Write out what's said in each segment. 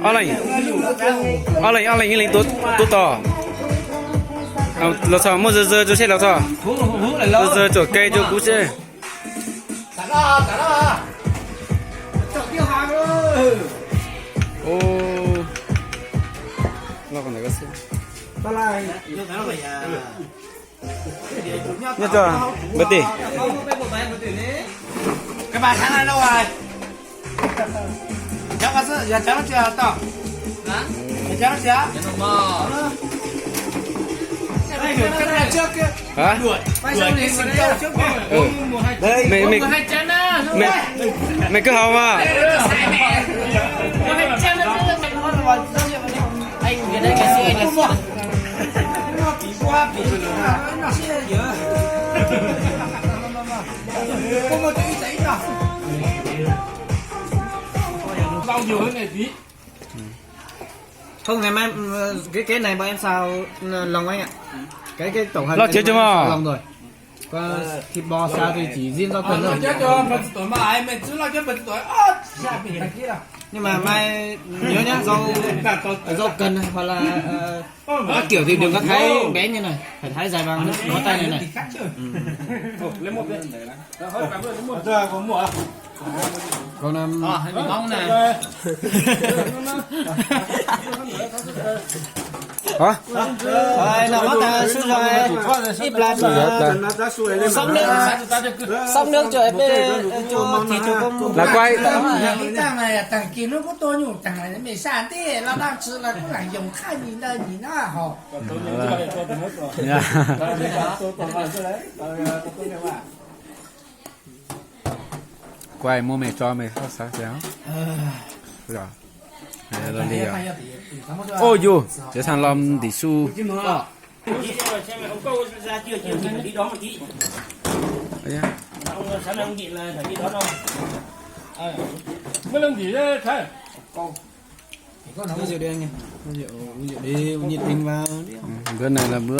Ob leeg, ob leeg, ob leeg ib leeg tuaj tos. Los txog muaj zawg zawg rau seb los txog. Zawg zawg tsom ke rau kuv seb. Nyob tso, npawg Tim. Hả? Mày, mày, mày, mày cứ hầu mà. Không, ngày mai, ừ, cái, cái này bọn em xào, ừ, lòng anh ạ. Cái, cái tổ hợp lót này chưa, mà xào lòng rồi. Có thịt bò xào thì chỉ riêng rau cần thôi. Chết cho mình tuổi mà ai mình cứ lo cho mình tuổi. Ơ, sao mình phải kia đâu. Nhưng mà mai nhớ nhá, rau, rau cần hoặc là, ờ, các kiểu thì đừng có thái bé như này, phải thái dài bằng ngón tay này này. Còn, um, hả? Rồi, nó có ta xúc rồi. Ib plat, ờ, xóc nước, xóc nước cho em, cho thịt cho con. Là quay. Tàng kis hnub kuv tua nyuj tàng mej sab ntej los dab tsi los kuv lam yoog qhab nyis ntawd nyis no hos. Quay muab mej tso mej xav xav. Ua yus, tsev thas los ntim su. Uống rượu đi anh ơi. Uống rượu đi, uống nhiệt tình vào. Ừ, bữa này là bữa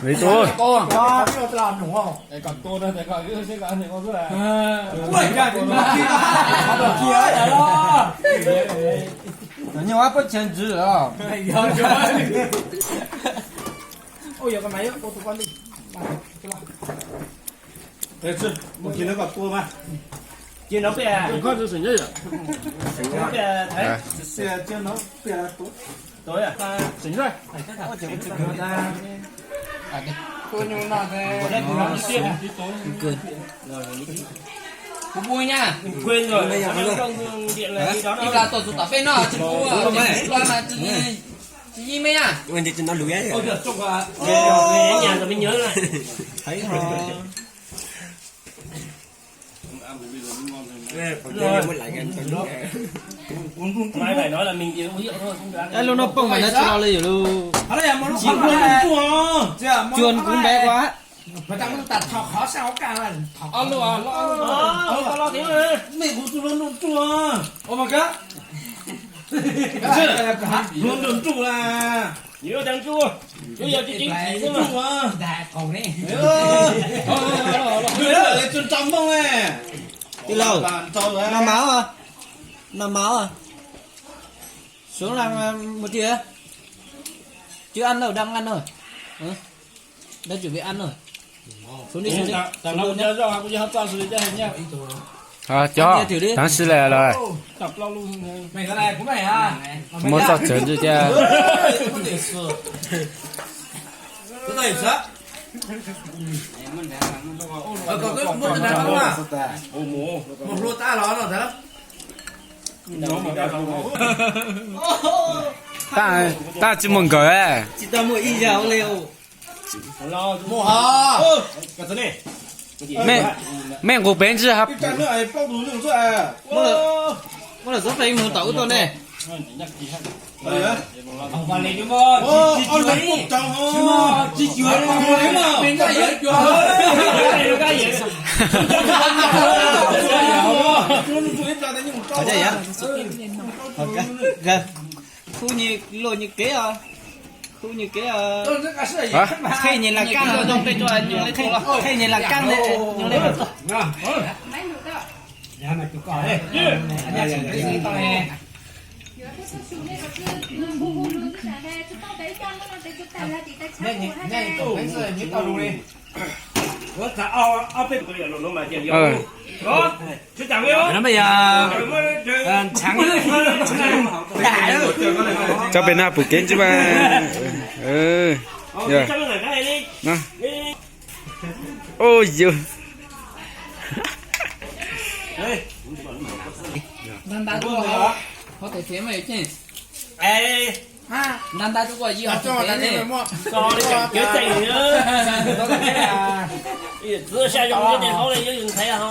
Lý tôi. Nhiều quá, bớt chén rượu rồi. Ôi, giờ con máy tua tụi con đi. Ê, Trư, một thịt nữa còn tua mà. Chia nó về. Con Trư sửa nhớ vậy. Chia nó về thấy. Chia, chia nó về là tối. Tối à? Sửa nhớ. Ôi, giờ con Trư sửa nhớ ta. Tua nhu no thế. Còn đây tụi nó chia một tí tối. Rồi, rồi, đi. Không vui nha. Quên rồi. Bây giờ không, không điện là đi đó đâu. Đi là tổ sụp tỏ bên nó, chứ không có. Ôi, mày. Lo mà, chứ. Ui, nó lùi á. Thấy rồi. Mai phải nói là mình uống rượu thôi, không dám. Ê, lub no poob mas nab tsis lo li yus lub. Chuan kuv ntev quá. Alo, alo, alo, alo, alo, tiếng mà. Mẹ của tôi nó nụ chua. Ôi mà cá. Nụ nụ chua là. Nhớ đang chua. Chú giờ chú chính trị xíu mà. Đại khẩu đấy. Alo, alo, alo. Người đó là Trần Trọng Mông này. Cái lầu. Nằm máu à? Nằm máu à? Xuống làm, ờ, một thìa. Chưa ăn đâu, đang ăn thôi. Hả? Đang chuẩn bị ăn rồi. Xuống đi, xuống đi. Xuống luôn nhá. Cho, thử đi. Tán sư lẹ rồi. Mày cái này của mày hả? Mua sao chén rồi chứ. Có thể sửa. Ờ, còn cái mua cho thằng không à? Một lô ta lo nó thật lắm. Ta, ta tsis muaj nkawm. Tsis tau muaj ib zaug li. Muaj hos. Ka txo ne. Mej, mej nqus peb ntswj hab. Muab lawm txob fee mus tom ub tuaj ne. Khub nyi luaj nyi kev os. Khub nyi kev os. Qhej nyi las kaj, qhej nyi las kaj ne. Cov pem no pum kev ntswj mas. Ntag ntag tuaj, qhov txhia mas yog ceeb. Ntag ntag tuaj yig hov txog li cov ceeb. Txiv sai zoo li tej hauv li yuav yus ntxhais ho.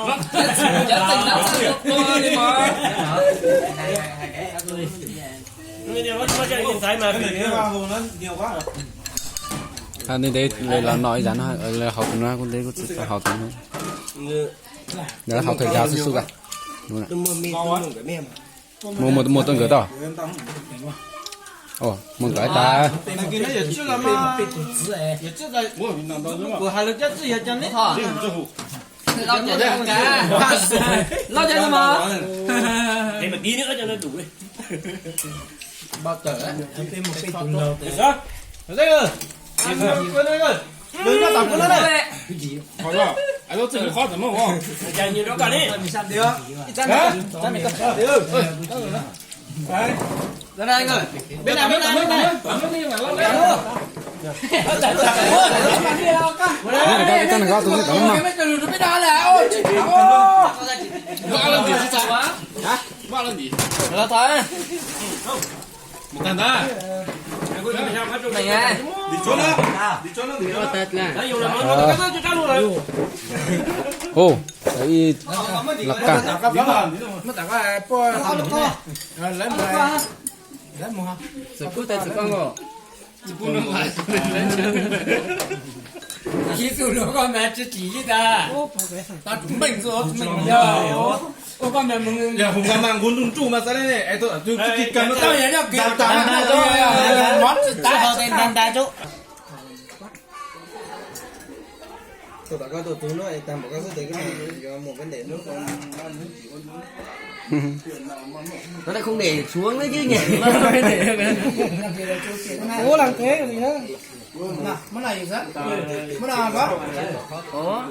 Ntev ntev los noj ib zag no, lawv haus tus no kuv ntev kuv tsis tau haus tus no. Lawv haus thaum yog xub xub as. Muaj muaj tuaj nkawd tau. Muaj nkawd tas. Ub, ib laj kaj. Ib tug luag koj mas tsis tsim li tas. Tau tsum meej xwb, tsum meej yog. Ua koj mas mus yog hum koj mas nqus nruj nruj mas xav li ne es tus twg kis kawg no tau yog kis tas tas tas tas tas tas tas. Tus tom koj tus tug no es tag npaum koj xwb ces koj yuav mus peb ntes hnub. Nó lại không để xuống nữa chứ nhỉ? Ua lăng thế còn gì nữa. Nào, món này gì đó? Món nào có? Có.